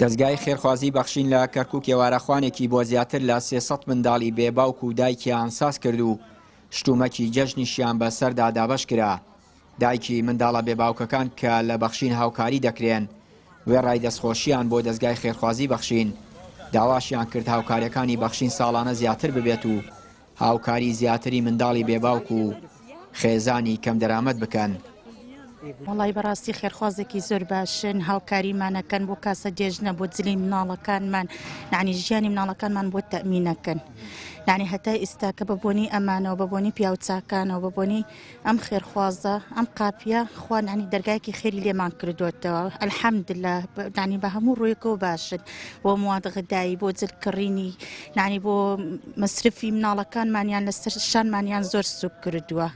دەزگای خێرخوازی بەخشین لە کەرکوک ئێوارەخوانێکی بۆ زیاتر لە 300 منداڵی بێ باوک و دایکیان ساز کرد و شتومەکی جەژنیشیان بەسەردا دابەش کرا. دایکی منداڵە بێ باوکەکان کە لە بەخشین هاوکاری دەکرێن، وێڕای دەستخۆشییان بۆ دەزگای خێرخوازی بەخشین، داواشیان کرد هاوکارییەکانی بەخشین ساڵانە زیاتر ببێت و هاوکاری زیاتری منداڵی بێ باوک و خێزانی کەمدەرامەت بکەن. وەڵای بەڕاستی خێرخوازێکی زۆر باشن هاوکاریمانەکەن بۆ کاسە جێژنە بۆ جلی مناڵەکانمان یعنی ژیانی مناڵەکانمان بۆ تەمینەکەن یعنی هەتا ئیستا کە بە بۆنی ئەمانەوە بە بۆنی پیاوچاکانەوە بە بۆنی ئەم خێرخوازە ئەم قاپیە خوا نانی دەرگایەکی خێری لێمان کردوێتەوە الحمدلله نانی بە هەموو ڕوویەکەوە باشن بۆ مواد غدایی بۆ جل کڕینی نانی بۆ مەسرفی مناڵەکانمانیان لەسەر شانمانیان زۆر سوک کردووە.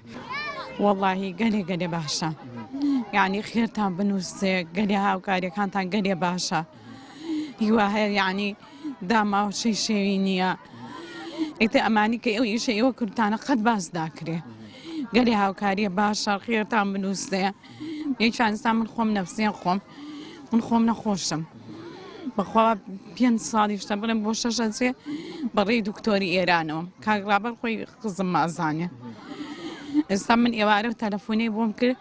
وەڵاهی گەلێ گەلێ باشە یعنی خێرتان بنووسێ گەلێ هاوکاریەکانتان گەلێ باشە هیوا هەیە یعنی داماوچەی شێوی نییە ئیتر ئەمانی کە ئەو ئیشە ئێوە کوردتانە قەت باس ناکرێ گەلێ هاوکاریە باشە خێرتان بنووسێ یەکانستا من خۆم نەفسیان خۆم من خۆم نەخۆشم بەخوا پێ ساڵیشتە بڵێم بۆ شەشەچێ بەڕێی دکتۆری ئێرانەوە کاک ڕابەر خۆی قزم مازانێ ئێستا من ئێوارە و تەلەفۆنی بۆم کرد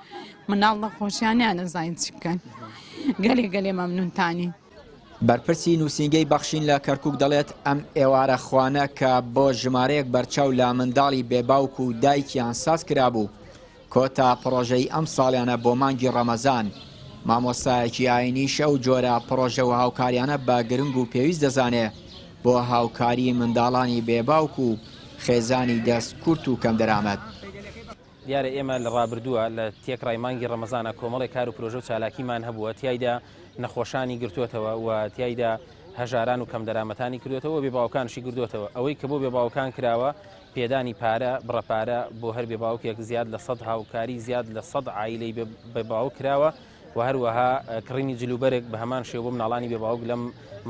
مناڵ نەخۆشیان نیانەزانین چی بکەن گەلێ گەلێ مەمنونتانی. بەرپرسی نووسینگەی بەخشین لە کەرکوک دەڵێت، ئەم ئێوارە خوانە کە بۆ ژمارەیەک بەرچاو لە منداڵی بێ باوک و دایکیان ساز کرابوو، کۆتا پڕۆژەی ئەمساڵیانە بۆ مانگی ڕەمەزان، مامۆستایەکی ئاینیش ئەو جۆرە پڕۆژە و هاوکاریانە بە گرنگ و پێویست دەزانێ بۆ هاوکاری منداڵانی بێ باوک و خێزانی دەست کورت و کەمدەرامەت. دیارە ئێمە لە ڕابردووە لە تێکڕای مانگی ڕەمەزانە کۆمەڵێک کار و پرۆژە و چالاکیمان هەبووە تیایدا نەخۆشانی گرتووەتەوە و تیایدا هەژاران و کەمدەرامەتانی کردوێتەوە بێ باوکانشی گردوێتەوە ئەوەی کە بۆ بێ باوکان کراوە پێدانی پارە بڕە پارە بۆ هەر بێ باوکێک زیاد لە سەد هاوکاری زیاد لە سەد عایلەی بێ باوک کراوە و هەروەها کڕینی جلوبەرگ بە هەمان شێوە بۆ مناڵانی بێ باوک لەم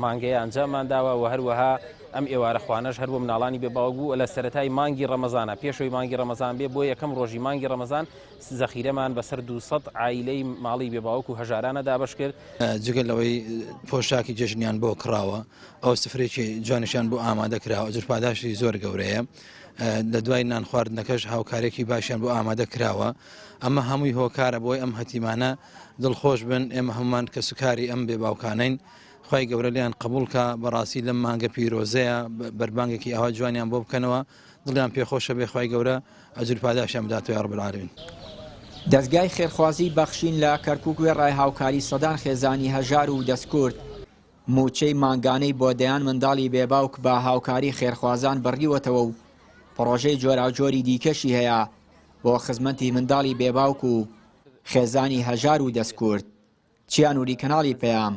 مانگەیە ئەنجاممان داوە و هەروەها ئەم ئێوارە خوانەش هەر بۆ مناڵانی بێ باوک بوو لە سەرەتای مانگی ڕەمەزانە پێشەوەی مانگی ڕەمەزان بێ بۆ یەکەم ڕۆژی مانگی ڕەمەزان زەخیرەمان بەسەر 200 عایلەی ماڵی بێ باوک و هەژارانە دابەش کرد. جگە لەوەی پۆشاکی جەژنیان بۆ کڕاوە ئەو سفرێکی جوانیشیان بۆ ئامادە کراوە ئەجر پاداشتی زۆر گەورەیە لە دوای نان خواردنەکەش هاوکارێکی باشیان بۆ ئامادە کراوە ئەمە هەمووی هۆکارە بۆی ئەم هەتیمانە دڵخۆش بن ئێمە هەمومان کەسوکاری ئەم بێ باوکانین خوای گەورە لێیان قبوڵ کا بەڕاستی لەم مانگە پیرۆزەیە بەربانگێکی ئەوها جوانیان بۆ بکەنەوە دڵیان پێخۆشە بێ خوای گەورە ئەجر پاداشیان بداتەوە یا رب العالمین. دەزگای خێرخوازی بەخشین لە کەرکوک وێڕای هاوکاری سەدان خێزانی هەژار و دەستکورت، مووچەی مانگانەی بۆ دەیان منداڵی بێ باوک بە هاوکاری خێرخوازان بڕیوەتەوە و پڕۆژەی جۆراوجۆری دیکەشی هەیە بۆ خزمەتی منداڵی بێ باوک و خێزانی هەژار و دەستکورت. چیا نوری کەناڵی پەیام،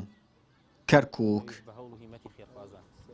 کەرکوک.